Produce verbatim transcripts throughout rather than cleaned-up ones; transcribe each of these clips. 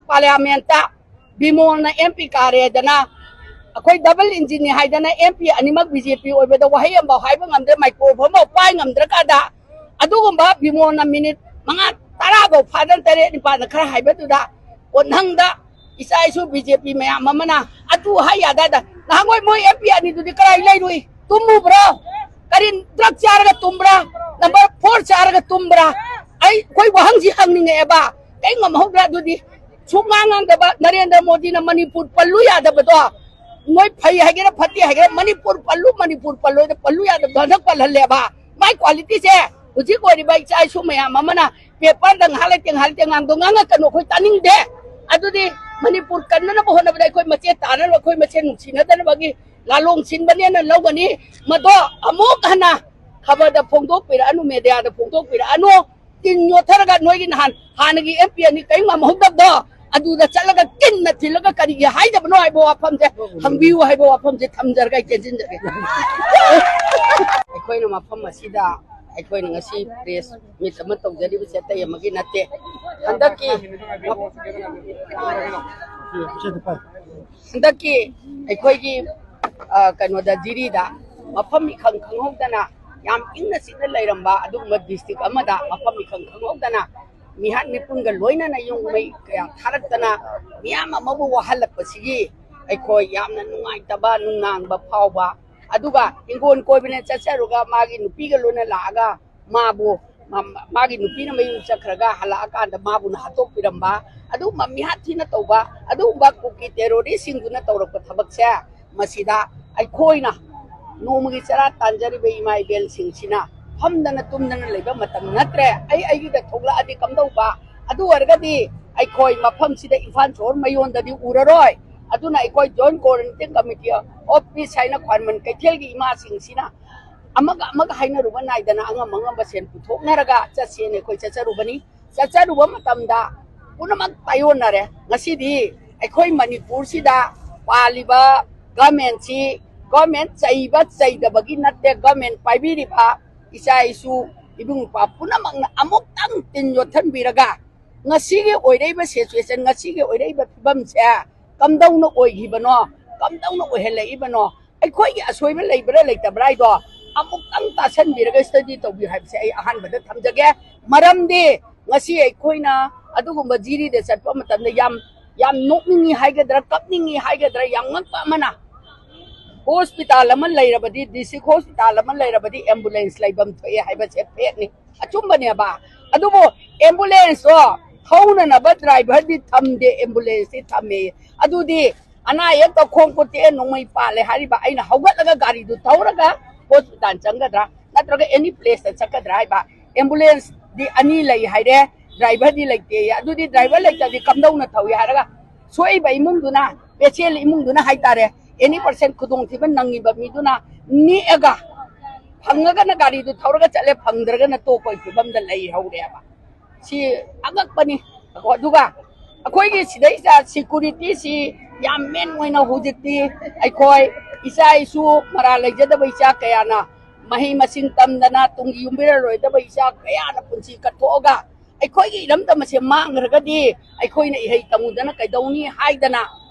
ꯄꯥꯔꯂꯤꯌꯥꯃꯦꯟꯠꯇ ꯕꯤꯃꯣꯜꯅ M P ꯀꯥꯔꯦꯗꯅ, ꯑꯩꯈꯣꯏ double ꯏꯟꯖꯤꯟꯅꯤ ꯍꯥꯏꯗꯅ M P ꯑꯅꯤꯃꯛ ꯕꯤ ꯖꯦ ꯄꯤ ꯑꯣꯏꯕꯗ ꯋꯥꯍꯩ ꯑꯃꯐꯥꯎ ꯍꯥꯏꯕ ꯉꯝꯗ꯭ꯔꯦ, ꯃꯥꯏꯀ꯭ꯔꯣꯐꯣꯟ ꯐꯥꯎ ꯄꯥꯏ ꯉꯝꯗ꯭ꯔꯀꯥꯟꯗ, ꯑꯗꯨꯒꯨꯝꯕ ꯕꯤꯃꯣꯜꯅ ꯃꯤꯅꯤꯠ ꯃꯉꯥ ꯇꯔꯥ ꯐꯥꯎ ꯐꯥꯗꯅ ꯇꯔꯦꯠ ꯅꯤꯄꯥꯜꯗ ꯈꯔ ꯍꯥꯏꯕꯗꯨꯗ ꯀꯣꯟꯊꯪꯗ ꯏꯆꯥ ꯏꯁꯨ ꯕꯤ ꯖꯦ ꯄꯤ ꯃꯌꯥꯝ ꯑꯃꯅ ꯑꯗꯨ ꯍꯥꯏ ꯌꯥꯗꯥꯗ, ꯅꯍꯥꯟꯋꯥꯏ ꯃꯣꯏ ꯑꯦꯝ ꯄꯤ ꯑꯅꯤꯗꯨꯗꯤ ꯀꯔꯥꯏ ꯂꯩꯔꯨꯏ? ꯇꯨꯝꯃꯨꯕ꯭ꯔꯣ? ꯀꯔꯤ ꯗ꯭ꯔꯒ ꯆꯥꯔꯒ ꯇꯨꯝꯕ꯭ꯔꯥ? ꯅꯝꯕꯔ ꯐꯣꯔ ꯆꯥꯔꯒ ꯇꯨꯝꯕ꯭ꯔꯥ? ꯑꯩ, ꯑꯩꯈꯣꯏ ꯋꯥꯍꯪꯁꯤ ꯍꯪꯅꯤꯡꯉꯛꯑꯦꯕ꯫ ꯀꯩ ꯉꯝꯍꯧꯗ꯭ꯔꯥ ꯑꯗꯨꯗꯤ? ꯁꯨꯛꯉꯥꯡ ꯉꯥꯡꯗꯕ ꯅꯔꯦꯟꯗ꯭ꯔ ꯃꯣꯗꯤꯅ ꯃꯅꯤꯄꯨꯔ ꯄꯜꯂꯨ ꯌꯥꯗꯕꯗꯣ, ꯅꯣꯏ ꯐꯩ ꯍꯥꯏꯒꯦꯔꯥ ꯐꯠꯇꯦ ꯍꯥꯏꯒꯦꯔꯥ, ꯃꯅꯤꯄꯨꯔ ꯄꯜꯂꯨ, ꯃꯅꯤꯄꯨꯔ ꯄꯜꯂꯣꯏꯗ ꯄꯜꯂꯨ ꯌꯥꯗꯕꯗꯣ ꯍꯟꯗꯛ ꯄꯜꯍꯜꯂꯦꯕ꯫ ꯃꯥꯏ ꯀ꯭ꯋꯥꯂꯤꯇꯤꯁꯦ ꯍꯧꯖꯤꯛ ꯑꯣꯏꯔꯤꯕ ꯏꯆꯥ ꯏꯁꯨ ꯃꯌꯥꯝ ꯑꯃꯅ ꯄꯦꯄꯔꯗ ꯉꯥꯏꯍꯥꯛ ꯂꯩꯇꯦ, ꯉꯥꯏꯍꯥꯛ ꯂꯩꯇꯦ ꯉꯥꯡꯗꯣ ꯉꯥꯡꯉꯛꯀꯅꯨ, ꯑꯩꯈꯣꯏ ꯇꯥꯅꯤꯡꯗꯦ꯫ ꯑꯗꯨꯗꯤ ꯃꯅꯤꯄꯨꯔ ꯀꯟꯅꯅꯕ ꯍꯣꯠꯅꯕꯗ ꯑꯩꯈꯣꯏ ꯃꯁꯦꯟ ꯇꯥꯅꯅꯕ, ꯑꯩꯈꯣꯏ ꯃꯁꯦꯟ ꯅꯨꯡꯁꯤꯅꯗꯅꯕꯒꯤ ꯂꯥꯂꯣꯡ ꯁꯤꯟꯕꯅꯦꯅ ꯂꯧꯒꯅꯤ꯫ ꯃꯗꯣ ꯑꯃꯨꯛ ꯍꯟꯅ ꯈꯕꯔꯗ ꯐꯣꯡꯗꯣꯛꯄꯤꯔꯛꯑꯅꯨ, ꯃꯦꯗꯤꯌꯥꯗ ꯐꯣꯡꯗꯣꯛꯄꯤꯔꯛꯑꯅꯨ꯫ ꯇꯤꯟ ꯌꯣꯠꯊꯔꯒ ꯅꯣꯏꯒꯤ ꯅꯍꯥꯟ ꯍꯥꯟꯅꯒꯤ ꯑꯦꯝ ꯄꯤ ꯑꯅꯤ ꯀꯔꯤꯝ ꯉꯝꯍꯧꯗꯕꯗꯣ, ꯑꯗꯨꯗ ꯆꯠꯂꯒ ꯀꯤꯟꯅ ꯊꯤꯜꯂꯒ ꯀꯔꯤꯒꯤ ꯍꯥꯏꯗꯕꯅꯣ ꯍꯥꯏꯕ ꯋꯥꯐꯝꯁꯦ ꯍꯪꯕꯤꯌꯨ ꯍꯥꯏꯕ ꯋꯥꯐꯝꯁꯦ ꯊꯝꯖꯔꯒ ꯑꯩ ꯇꯦꯟꯁꯤꯟꯖꯒꯦ꯫ ꯑꯩꯈꯣꯏꯅ ꯃꯐꯝ ꯑꯁꯤꯗ ꯑꯩꯈꯣꯏꯅ ꯉꯁꯤ ꯄ꯭ꯔꯦꯁ ꯃꯤꯠ ꯑꯃ ꯇꯧꯖꯔꯤꯕꯁꯦ ꯑꯇꯩ ꯑꯃꯒꯤ ꯅꯠꯇꯦ꯫ ꯍꯟꯗꯛꯀꯤ, ꯍꯟꯗꯛꯀꯤ ꯑꯩꯈꯣꯏꯒꯤ, ꯑ, ꯀꯩꯅꯣꯗ, ꯖꯤꯔꯤꯗ ꯃꯐꯝ ꯏꯈꯪ ꯈꯪꯍꯧꯗꯅ ꯌꯥꯝ ꯏꯪꯅ ꯆꯤꯛꯅ ꯂꯩꯔꯝꯕ ꯑꯗꯨꯒꯨꯝꯕ ꯗꯤꯁꯇ꯭ꯔꯤꯛ ꯑꯃꯗ ꯃꯐꯝ ꯏꯈꯪ ꯈꯪꯍꯧꯗꯅ ꯃꯤꯍꯥꯠ ꯃꯤꯄꯨꯟꯒ ꯂꯣꯏꯅꯅ ꯌꯨꯝ ꯃꯩ ꯀꯌꯥ ꯊꯥꯔꯛꯇꯅ ꯃꯤꯌꯥꯝ ꯑꯃꯕꯨ ꯋꯥꯍꯜꯂꯛꯄꯁꯤꯒꯤ ꯑꯩꯈꯣꯏ ꯌꯥꯝꯅ ꯅꯨꯡꯉꯥꯏꯇꯕ, ꯅꯨꯡꯅꯥꯡꯕ ꯐꯥꯎꯕ, ꯑꯗꯨꯒ ꯍꯤꯡꯒꯣꯜ ꯀꯣꯏꯕꯅ ꯆꯠꯆꯔꯨꯒ ꯃꯥꯒꯤ ꯅꯨꯄꯤꯒ ꯂꯣꯏꯅ ꯂꯥꯛꯑꯒ ꯃꯥꯕꯨ, ꯃꯥ-, ꯃꯥꯒꯤ ꯅꯨꯄꯤꯅ ꯃꯌꯨꯝ ꯆꯠꯈ꯭ꯔꯒ ꯍꯜꯂꯛꯑꯀꯥꯟꯗ ꯃꯥꯕꯨꯅ ꯍꯥꯠꯇꯣꯛꯄꯤꯔꯝꯕ, ꯑꯗꯨꯒꯨꯝꯕ ꯃꯤꯍꯥꯠ ꯊꯤꯅ ꯇꯧꯕ, ꯑꯗꯨꯒꯨꯝꯕ ꯀꯨꯀꯤ ꯇꯦꯔꯣꯔꯤꯁꯁꯤꯡꯗꯨꯅ ꯇꯧꯔꯛꯄ ꯊꯕꯛꯁꯦ, ꯃꯁꯤꯗ ꯑꯩꯈꯣꯏꯅ ꯅꯣꯡꯃꯒꯤ ꯆꯔꯥ ꯇꯥꯟꯖꯔꯤꯕ ꯏꯃꯥ ꯏꯕꯦꯜꯁꯤꯡꯁꯤꯅ ꯐꯝꯗꯅ ꯇꯨꯝꯗꯅ ꯂꯩꯕ ꯃꯇꯝ ꯅꯠꯇ꯭ꯔꯦ꯫ ꯑꯩ ꯑꯩꯒꯤꯗ ꯊꯣꯛꯂꯛꯑꯗꯤ ꯀꯝꯗꯧꯕ? ꯑꯗꯨ ꯑꯣꯏꯔꯒꯗꯤ ꯑꯩꯈꯣꯏ ꯃꯐꯝꯁꯤꯗ ꯏꯝꯐꯥꯜ ꯁꯣꯍꯣꯔ ꯃꯌꯣꯟꯗꯗꯤ ꯎꯔꯔꯣꯏ꯫ ꯑꯗꯨꯅ ꯑꯩꯈꯣꯏ Joint Coordinating Committee of Peace ꯍꯥꯏꯅ ꯈ꯭ꯋꯥꯟꯃꯟ ꯀꯩꯊꯦꯜꯒꯤ ꯏꯃꯥꯁꯤꯡꯁꯤꯅ ꯑꯃꯒ ꯑꯃꯒ ꯍꯥꯏꯅꯔꯨꯕ ꯅꯥꯏꯗꯅ ꯑꯉꯝ ꯑꯉꯝꯕ ꯁꯦꯟ ꯄꯨꯊꯣꯛꯅꯔꯒ ꯆꯠꯁꯦꯅ ꯑꯩꯈꯣꯏ ꯆꯠꯆꯔꯨꯕꯅꯤ꯫ ꯆꯠꯆꯔꯨꯕ ꯃꯇꯝꯗ ꯄꯨꯝꯅꯃꯛ ꯇꯥꯏꯑꯣꯟꯅꯔꯦ꯫ ꯉꯁꯤꯗꯤ ꯑꯩꯈꯣꯏ ꯃꯅꯤꯄꯨꯔꯁꯤꯗ ꯄꯥꯜꯂꯤꯕ ꯒꯃꯦꯟꯁꯤ, ꯒꯃꯦꯟ ꯆꯩꯕ ꯆꯩꯗꯕꯒꯤ ꯅꯠꯇꯦ, ꯒꯃꯦꯟ ꯄꯥꯏꯕꯤꯔꯤꯕ ꯏꯆꯥ ꯏꯁꯨ ꯏꯕꯨꯡ ꯏꯄ꯭ꯋꯥ ꯄꯨꯝꯅꯃꯛꯅ ꯑꯃꯨꯛꯇꯪ ꯇꯤꯟ ꯌꯣꯠꯊꯟꯕꯤꯔꯒ ꯉꯁꯤꯒꯤ ꯑꯣꯏꯔꯛꯏꯕ situation, ꯉꯁꯤꯒꯤ ꯑꯣꯏꯔꯛꯏꯕ ꯐꯤꯕꯝꯁꯦ ꯀꯝꯗꯧꯅ ꯑꯣꯏꯈꯤꯕꯅꯣ, ꯀꯝꯗꯧꯅ ꯑꯣꯏꯍꯜꯂꯛꯏꯕꯅꯣ, ꯑꯩꯈꯣꯏꯒꯤ ꯑꯁꯣꯏꯕ ꯂꯩꯕ꯭ꯔꯥ ꯂꯩꯇꯕ꯭ꯔꯥ ꯍꯥꯏꯗꯣ ꯑꯃꯨꯛꯇꯪ ꯇꯥꯁꯟꯕꯤꯔꯒ study ꯇꯧꯕꯤꯌꯨ ꯍꯥꯏꯕꯁꯦ ꯑꯩ ꯑꯍꯥꯟꯕꯗ ꯊꯝꯖꯒꯦ꯫ ꯃꯔꯝꯗꯤ ꯉꯁꯤ ꯑꯩꯈꯣꯏꯅ ꯑꯗꯨꯒꯨꯝꯕ ꯖꯤꯔꯤꯗ ꯆꯠꯄ ꯃꯇꯝꯗ ꯌꯥꯝ, ꯌꯥꯝ ꯅꯣꯛꯅꯤꯡꯉꯤ ꯍꯥꯏꯒꯗ꯭ꯔꯥ, ꯀꯞꯅꯤꯡꯉꯤ ꯍꯥꯏꯒꯗ꯭ꯔꯥ, ꯌꯥꯝ ꯉꯛꯄ ꯑꯃꯅ, ꯍꯣꯁꯄꯤꯇꯥꯜ ꯑꯃ ꯂꯩꯔꯕꯗꯤ, ꯗꯤꯁꯇ꯭ꯔꯤꯛ ꯍꯣꯁꯄꯤꯇꯥꯜ ꯑꯃ ꯂꯩꯔꯕꯗꯤ ambulance ꯂꯩꯐꯝ ꯊꯣꯛꯑꯦ ꯍꯥꯏꯕꯁꯦ fact ꯅꯤ, ꯑꯆꯨꯝꯕꯅꯦꯕ꯫ ꯑꯗꯨꯕꯨ ambulance ꯇꯣ ꯊꯧꯅꯅꯕ driver ꯗꯤ ꯊꯝꯗꯦ, ambulance ꯇꯤ ꯊꯝꯃꯦ꯫ ꯑꯗꯨꯗꯤ ꯑꯅꯥ ꯑꯌꯦꯛ ꯇꯧꯈꯣꯡ ꯀꯣꯠꯇꯦ, ꯅꯣꯡꯃꯩ ꯄꯥꯜꯂꯦ ꯍꯥꯏꯔꯤꯕ ꯑꯩꯅ ꯍꯧꯒꯠꯂꯒ ꯒꯥꯔꯤꯗꯨ ꯊꯧꯔꯒ ꯍꯣꯁꯄꯤꯇꯥꯜ ꯆꯪꯒꯗ꯭ꯔꯥ, ꯅꯠꯇ꯭ꯔꯒ any place ꯇ ꯆꯠꯀꯗ꯭ꯔꯥ ꯍꯥꯏꯕ꯫ Ambulance ꯗꯤ ꯑꯅꯤ ꯂꯩ ꯍꯥꯏꯔꯦ, driver ꯗꯤ ꯂꯩꯇꯦ꯫ ꯑꯗꯨꯗꯤ driver ꯂꯩꯇ꯭ꯔꯗꯤ ꯀꯝꯗꯧꯅ ꯊꯧꯏ ꯍꯥꯏꯔꯒ, ꯁꯣꯛꯏꯕ ꯏꯃꯨꯡꯗꯨꯅ, patient ꯏꯃꯨꯡꯗꯨꯅ ꯍꯥꯏꯇꯥꯔꯦ, any percent ꯈꯨꯗꯣꯡꯊꯤꯕ ꯅꯪꯉꯤꯕ ꯃꯤꯗꯨꯅ ꯅꯦꯛꯑꯒ, ꯐꯪꯉꯒꯅ ꯒꯥꯔꯤꯗꯨ ꯊꯧꯔꯒ ꯆꯠꯂꯦ, ꯐꯪꯗ꯭ꯔꯒꯅ ꯇꯣꯛꯄꯒꯤ ꯐꯤꯕꯝꯗ ꯂꯩꯍꯧꯔꯦꯕ꯫ ꯁꯤ ꯑꯉꯛꯄꯅꯤ꯫ ꯑꯗꯨꯒ ꯑꯩꯈꯣꯏꯒꯤ ꯁꯤꯗꯩꯁꯤꯗ security ꯁꯤ ꯌꯥꯝ main ꯑꯣꯏꯅ ꯍꯧꯖꯤꯛꯇꯤ ꯑꯩꯈꯣꯏ ꯏꯆꯥ ꯏꯁꯨ ꯃꯔꯥ ꯂꯩꯖꯗꯕ ꯏꯆꯥ ꯀꯌꯥꯅ ꯃꯍꯩ ꯃꯁꯤꯡ ꯇꯝꯗꯅ ꯇꯨꯡꯒꯤ ꯌꯨꯝꯕꯤꯔꯔꯣꯏꯗꯕ ꯏꯆꯥ ꯀꯌꯥꯅ ꯄꯨꯟꯁꯤ ꯀꯠꯊꯣꯛꯑꯒ ꯑꯩꯈꯣꯏꯒꯤ ꯏꯔꯝꯗꯝ ꯑꯁꯦ ꯃꯥꯡꯈ꯭ꯔꯒꯗꯤ ꯑꯩꯈꯣꯏꯅ ꯏꯍꯩ ꯇꯝꯃꯨꯗꯅ ꯀꯩꯗꯧꯅꯤ ꯍꯥꯏꯗꯅ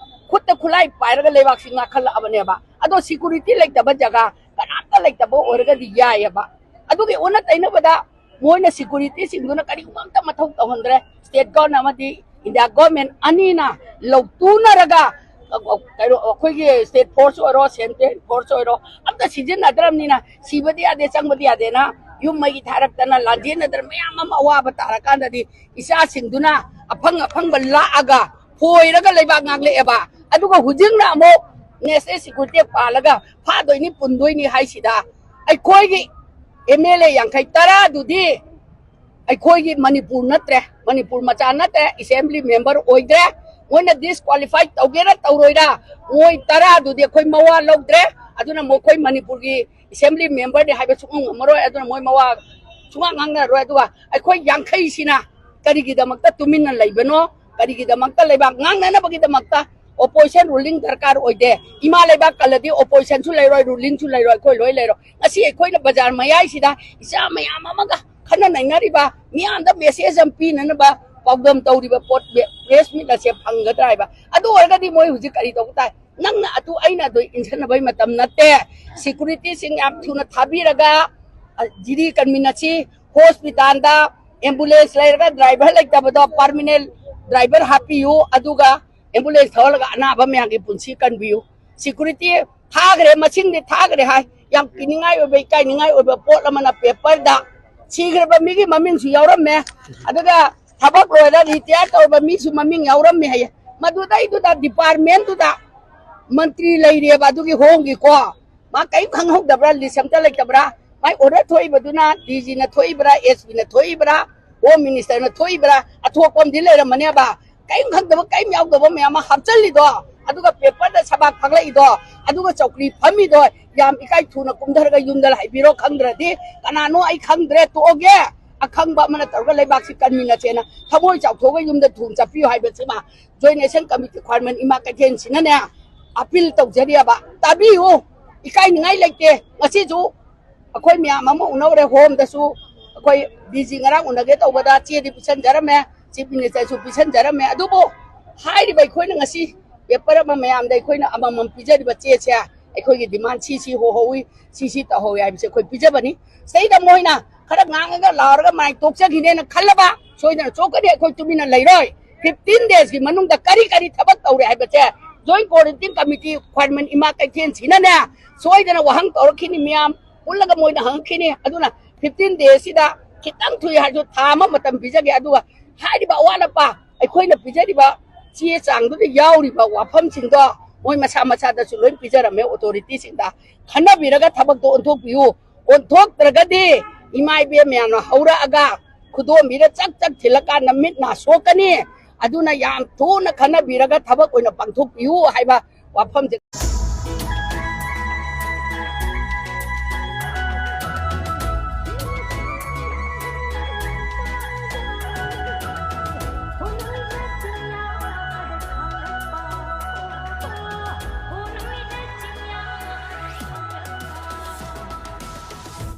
ꯈꯨꯠꯇ ꯈꯨꯠꯂꯥꯏ ꯄꯥꯏꯔꯒ ꯂꯩꯕꯥꯛꯁꯤ ꯉꯥꯛꯈꯠꯂꯛꯑꯕꯅꯦꯕ꯫ ꯑꯗꯣ security ꯂꯩꯇꯕ ꯖꯒꯥ ꯀꯅꯥꯝꯇ ꯂꯩꯇꯕ ꯑꯣꯏꯔꯒꯗꯤ ꯌꯥꯏꯑꯕ꯫ ꯑꯗꯨꯒꯤ ꯑꯣꯟꯅ ꯇꯩꯅꯕꯗ ꯃꯣꯏꯅ security ꯁꯤꯡꯗꯨꯅ ꯀꯔꯤꯒꯨꯝꯕ ꯑꯝꯇ ꯃꯊꯧ ꯇꯧꯍꯟꯗ꯭ꯔꯦ꯫ State government ꯑꯃꯗꯤ India government ꯑꯅꯤꯅ ꯂꯧꯇꯨꯅꯔꯒ, ꯑ, ꯑ, ꯀꯩꯅꯣ, ꯑꯩꯈꯣꯏꯒꯤ state force ꯑꯣꯏꯔꯣ, central force ꯑꯣꯏꯔꯣ, ꯑꯝꯇ ꯁꯤꯖꯤꯟꯅꯗ꯭ꯔꯕꯅꯤꯅ ꯁꯤꯕꯗꯤ ꯌꯥꯗꯦ, ꯆꯪꯕꯗꯤ ꯌꯥꯗꯦꯅ ꯌꯨꯝ ꯃꯩ ꯊꯥꯔꯛꯇꯅ ꯂꯥꯟꯖꯦꯟꯅꯗꯅ ꯃꯌꯥꯝ ꯑꯃ ꯑꯋꯥꯕ ꯇꯥꯔꯀꯥꯟꯗꯗꯤ ꯏꯆꯥꯁꯤꯡꯗꯨꯅ ꯑꯐꯪ ꯑꯐꯪꯕ ꯂꯥꯛꯑꯒ ꯍꯣꯏꯔꯒ ꯂꯩꯕꯥꯛ ꯉꯥꯛꯂꯛꯑꯦꯕ꯫ ꯑꯗꯨꯒ ꯍꯧꯖꯤꯛꯅ ꯑꯃꯨꯛ national security ꯄꯥꯜꯂꯒ ꯐꯥꯗꯣꯏꯅꯤ ꯄꯨꯟꯗꯣꯏꯅꯤ ꯍꯥꯏꯁꯤꯗ ꯑꯩꯈꯣꯏꯒꯤ MLA ꯌꯥꯡꯈꯩ ꯇꯔꯥꯗꯨꯗꯤ ꯑꯩꯈꯣꯏꯒꯤ ꯃꯅꯤꯄꯨꯔ ꯅꯠꯇ꯭ꯔꯦ, ꯃꯅꯤꯄꯨꯔ ꯃꯆꯥ ꯅꯠꯇ꯭ꯔꯦ, assembly member ꯑꯣꯏꯗ꯭ꯔꯦ꯫ ꯃꯣꯏꯅ disqualify ꯇꯧꯒꯦꯔꯥ ꯇꯧꯔꯣꯏꯔꯥ, ꯃꯣꯏ ꯇꯔꯥꯗꯨꯗꯤ ꯑꯩꯈꯣꯏ ꯃꯋꯥ ꯂꯧꯗ꯭ꯔꯦ꯫ ꯑꯗꯨꯅ ꯃꯈꯣꯏ ꯃꯅꯤꯄꯨꯔꯒꯤ assembly member ꯅꯤ ꯍꯥꯏꯕ ꯁꯨꯡꯉꯝ ꯉꯝꯃꯔꯣꯏ꯫ ꯑꯗꯨꯅ ꯃꯣꯏ ꯃꯋꯥ ꯁꯨꯡꯉꯥꯡ ꯉꯥꯡꯅꯔꯣꯏ꯫ ꯑꯗꯨꯒ ꯑꯩꯈꯣꯏ ꯌꯥꯡꯈꯩꯁꯤꯅ ꯀꯔꯤꯒꯤꯗꯃꯛꯇ ꯇꯨꯃꯤꯟꯅ ꯂꯩꯕꯅꯣ? ꯀꯔꯤꯒꯤꯗꯃꯛꯇ? ꯂꯩꯕꯥꯛ ꯉꯥꯡꯅꯅꯕꯒꯤꯗꯃꯛꯇ opposition ruling ꯗꯔꯀꯥꯔ ꯑꯣꯏꯗꯦ꯫ ꯏꯃꯥ ꯂꯩꯕꯥꯛ ꯀꯜꯂꯗꯤ opposition ꯁꯨ ꯂꯩꯔꯣꯏ, ruling ꯁꯨ ꯂꯩꯔꯣꯏ, ꯑꯩꯈꯣꯏ ꯂꯣꯏ ꯂꯩꯔꯣꯏ꯫ ꯉꯁꯤ ꯑꯩꯈꯣꯏꯅ ꯕꯖꯥꯔ ꯃꯌꯥꯏꯁꯤꯗ ꯏꯆꯥ ꯃꯌꯥꯝ ꯑꯃꯒ ꯈꯟꯅ ꯅꯩꯅꯔꯤꯕ, ꯃꯤꯌꯥꯝꯗ message ꯑꯃ ꯄꯤꯅꯅꯕ ꯄꯥꯎꯗꯝ ꯇꯧꯔꯤꯕ ꯄꯣꯠ, ꯄ꯭ꯔꯦꯁ ꯃꯤꯠ ꯑꯁꯦ ꯐꯪꯒꯗ꯭ꯔꯥ ꯍꯥꯏꯕ꯫ ꯑꯗꯨ ꯑꯣꯏꯔꯒꯗꯤ ꯃꯣꯏ ꯍꯧꯖꯤꯛ ꯀꯔꯤ ꯇꯧꯕ ꯇꯥꯏ? ꯅꯪꯅ ꯑꯗꯨ, ꯑꯩꯅ ꯑꯗꯨ ꯏꯟꯁꯤꯟꯅꯕꯒꯤ ꯃꯇꯝ ꯅꯠꯇꯦ꯫ ꯁꯦꯀ꯭ꯌꯨꯔꯤꯇꯤꯁꯤꯡ ꯌꯥꯝ ꯊꯨꯅ ꯊꯥꯕꯤꯔꯒ, ꯑ, ꯖꯤꯔꯤ ꯀꯟꯃꯤꯟꯅꯁꯤ꯫ ꯍꯣꯁꯄꯤꯇꯥꯜꯗ ꯑꯦꯝꯕꯨꯂꯦꯟꯁ ꯂꯩꯔꯒ ꯗ꯭ꯔꯥꯏꯚꯔ ꯂꯩꯇꯕꯗꯣ ꯄꯥꯔꯃꯤꯅꯦꯟ ꯗ꯭ꯔꯥꯏꯚꯔ ꯍꯥꯞꯄꯤꯌꯨ, ꯑꯗꯨꯒ ꯑꯦꯝꯕꯨꯂꯦꯟꯁ ꯊꯧꯍꯜꯂꯒ ꯑꯅꯥꯕ ꯃꯌꯥꯝꯒꯤ ꯄꯨꯟꯁꯤ ꯀꯟꯕꯤꯌꯨ꯫ ꯁꯦꯀ꯭ꯌꯨꯔꯤꯇꯤ ꯊꯥꯈ꯭ꯔꯦ, ꯃꯁꯤꯡꯗꯤ ꯊꯥꯈ꯭ꯔꯦ ꯍꯥꯏ꯫ ꯌꯥꯝ ꯀꯤꯅꯤꯡꯉꯥꯏ ꯑꯣꯏꯕ, ꯏꯀꯥꯏꯅꯤꯡꯉꯥꯏ ꯑꯣꯏꯕ ꯄꯣꯠ ꯑꯃꯅ ꯄꯦꯄꯔꯗ ꯁꯤꯈ꯭ꯔꯕ ꯃꯤꯒꯤ ꯃꯃꯤꯡꯁꯨ ꯌꯥꯎꯔꯝꯃꯦ꯫ ꯑꯗꯨꯒ ꯊꯕꯛ ꯂꯣꯏꯔ ꯔꯤꯇꯥꯌꯔ ꯇꯧꯔꯕ ꯃꯤꯁꯨ ꯃꯃꯤꯡ ꯌꯥꯎꯔꯝꯃꯦ ꯍꯥꯏꯌꯦ꯫ ꯃꯗꯨꯗꯩꯗꯨꯗ ꯗꯤꯄꯥꯔꯠꯃꯦꯟꯗꯨꯗ ꯃꯟꯇ꯭ꯔꯤ ꯂꯩꯔꯦꯕ ꯑꯗꯨꯒꯤ ꯍꯣꯝꯒꯤꯀꯣ, ꯃꯥ ꯀꯔꯤꯝ ꯈꯪꯍꯧꯗꯕ꯭ꯔꯥ? ꯂꯤꯁ ꯑꯝꯇ ꯂꯩꯇꯕ꯭ꯔꯥ? ꯃꯥꯏ ꯑꯣꯔꯗꯔ ꯊꯣꯛꯏꯕꯗꯨꯅ ꯗꯤ ꯖꯤꯅ ꯊꯣꯛꯏꯕ꯭ꯔꯥ, ꯑꯦꯁ ꯄꯤꯅ ꯊꯣꯛꯏꯕ꯭ꯔꯥ, ꯍꯣꯝ ꯃꯤꯅꯤꯁꯇꯔꯅ ꯊꯣꯛꯏꯕ꯭ꯔꯥ? ꯑꯊꯣꯛꯄ ꯑꯃꯗꯤ ꯂꯩꯔꯝꯃꯅꯦꯕ꯫ ꯀꯔꯤꯝ ꯈꯪꯗꯕ, ꯀꯔꯤꯝ ꯌꯥꯎꯗꯕ ꯃꯌꯥꯝ ꯑꯃ ꯍꯥꯞꯆꯜꯂꯤꯗꯣ, ꯑꯗꯨꯒ ꯄꯦꯄꯔꯗ ꯁꯕꯥꯛ ꯐꯥꯒꯠꯂꯛꯏꯗꯣ, ꯑꯗꯨꯒ ꯆꯧꯀ꯭ꯔꯤ ꯐꯝꯃꯤꯗꯣ, ꯌꯥꯝ ꯏꯀꯥꯏ꯫ ꯊꯨꯅ ꯀꯨꯝꯊꯔꯒ ꯌꯨꯝꯗ ꯍꯥꯏꯕꯤꯔꯣ, ꯈꯪꯗ꯭ꯔꯗꯤ ꯀꯅꯥꯅꯣ ꯑꯩ ꯈꯪꯗ꯭ꯔꯦ, ꯇꯣꯛꯑꯒꯦ꯫ ꯑꯈꯪꯕ ꯑꯃꯅ ꯇꯧꯔꯒ ꯂꯩꯕꯥꯛꯁꯤ ꯀꯟꯃꯤꯟꯅꯁꯦꯅ ꯊꯃꯣꯏ ꯆꯥꯎꯊꯣꯛꯑꯒ ꯌꯨꯝꯗ ꯊꯨꯅ ꯆꯠꯄꯤꯌꯨ ꯍꯥꯏꯕꯁꯤꯃ ꯖꯣꯏꯟ ꯑꯦꯛꯁꯟ ꯀꯃꯤꯇꯤ ꯈ꯭ꯋꯥꯏꯔꯝꯕꯟ ꯏꯃꯥ ꯀꯩꯊꯦꯜꯁꯤꯅꯅꯦ ꯑꯄꯤꯜ ꯇꯧꯖꯔꯤꯑꯕ꯫ ꯇꯥꯕꯤꯌꯨ, ꯏꯀꯥꯏꯅꯤꯡꯉꯥꯏ ꯂꯩꯇꯦ꯫ ꯉꯁꯤꯁꯨ ꯑꯩꯈꯣꯏ ꯃꯌꯥꯝ ꯑꯃ ꯎꯅꯧꯔꯦ꯫ ꯍꯣꯝꯗꯁꯨ ꯑꯩꯈꯣꯏ ꯗꯤ ꯖꯤ ꯉꯔꯥꯡ ꯎꯅꯒꯦ ꯇꯧꯕꯗ ꯆꯦꯗꯤ ꯄꯤꯁꯟꯖꯔꯝꯃꯦ, ꯆꯤꯐ ꯃꯤꯅꯤꯁꯇꯔꯁꯨ ꯄꯤꯁꯟꯖꯔꯝꯃꯦ꯫ ꯑꯗꯨꯕꯨ ꯍꯥꯏꯔꯤꯕ ꯑꯩꯈꯣꯏꯅ ꯉꯁꯤ ꯄꯦꯄꯔ ꯑꯃ ꯃꯌꯥꯝꯗ ꯑꯩꯈꯣꯏꯅ ꯑꯃꯃꯝ ꯄꯤꯖꯔꯤꯕ ꯆꯦꯁꯦ, ꯑꯩꯈꯣꯏꯒꯤ ꯗꯤꯃꯥꯟ ꯁꯤ ꯁꯤ ꯍꯣꯍꯧꯏ, ꯁꯤ ꯁꯤ ꯇꯧꯍꯧꯏ ꯍꯥꯏꯕꯁꯦ ꯑꯩꯈꯣꯏ ꯄꯤꯖꯕꯅꯤ꯫ ꯁꯤꯗꯩꯗ ꯃꯣꯏꯅ ꯈꯔ ꯉꯥꯡꯉꯒ ꯂꯥꯎꯔꯒ ꯃꯥꯏ ꯇꯣꯛꯆꯈꯤꯅꯦꯅ ꯈꯜꯂꯕ ꯁꯣꯏꯗꯅ ꯆꯣꯛꯀꯅꯤ, ꯑꯩꯈꯣꯏ ꯇꯨꯃꯤꯟꯅ ꯂꯩꯔꯣꯏ꯫ ꯐꯤꯐꯇꯤꯟ ꯗꯦꯖꯀꯤ ꯃꯅꯨꯡꯗ ꯀꯔꯤ ꯀꯔꯤ ꯊꯕꯛ ꯇꯧꯔꯦ ꯍꯥꯏꯕꯁꯦ ꯖꯣꯏꯟ ꯀꯣꯑꯣꯔꯗꯤꯅꯦꯇꯤꯡ ꯀꯃꯤꯇꯤ ꯈ꯭ꯋꯥꯏꯔꯝꯕꯟ ꯏꯃꯥ ꯀꯩꯊꯦꯜꯁꯤꯅꯅꯦ ꯁꯣꯏꯗꯅ ꯋꯥꯍꯪ ꯇꯧꯔꯛꯈꯤꯅꯤ꯫ ꯃꯤꯌꯥꯝ ꯄꯨꯜꯂꯒ ꯃꯣꯏꯅ ꯍꯪꯉꯛꯈꯤꯅꯤ꯫ ꯑꯗꯨꯅ ꯐꯤꯐꯇꯤꯟ ꯗꯦꯖꯁꯤꯗ ꯈꯤꯇꯪ ꯊꯨꯏ ꯍꯥꯏꯔꯁꯨ ꯊꯥ ꯑꯃ ꯃꯇꯝ ꯄꯤꯖꯒꯦ꯫ ꯑꯗꯨꯒ ꯍꯥꯏꯔꯤꯕ ꯑꯋꯥꯠ ꯑꯄꯥ ꯑꯩꯈꯣꯏꯅ ꯄꯤꯖꯔꯤꯕ ꯆꯦ ꯆꯥꯡꯗꯨꯗ ꯌꯥꯎꯔꯤꯕ ꯋꯥꯐꯝꯁꯤꯡꯗꯣ ꯃꯣꯏ ꯃꯁꯥ ꯃꯁꯥꯗꯁꯨ ꯂꯣꯏ ꯄꯤꯖꯔꯝꯃꯦ꯫ ꯑꯣꯊꯣꯔꯤꯇꯤꯁꯤꯡꯗ ꯈꯟꯅꯕꯤꯔꯒ ꯊꯕꯛꯇꯣ ꯑꯣꯟꯊꯣꯛꯄꯤꯌꯨ꯫ ꯑꯣꯟꯊꯣꯛꯇ꯭ꯔꯒꯗꯤ ꯏꯃꯥ ꯏꯕꯦꯟ ꯃꯌꯥꯝꯅ ꯍꯧꯔꯛꯑꯒ ꯈꯨꯗꯣꯝꯕꯤꯗ ꯆꯛ ꯆꯛ ꯊꯤꯜꯂꯀꯥꯟꯗ ꯃꯤꯠ ꯅꯥ ꯁꯣꯛꯀꯅꯤ꯫ ꯑꯗꯨꯅ ꯌꯥꯝ ꯊꯨꯅ ꯈꯟꯅꯕꯤꯔꯒ ꯊꯕꯛ ꯑꯣꯏꯅ ꯄꯥꯡꯊꯣꯛꯄꯤꯌꯨ ꯍꯥꯏꯕ ꯋꯥꯐꯝꯁꯦ꯫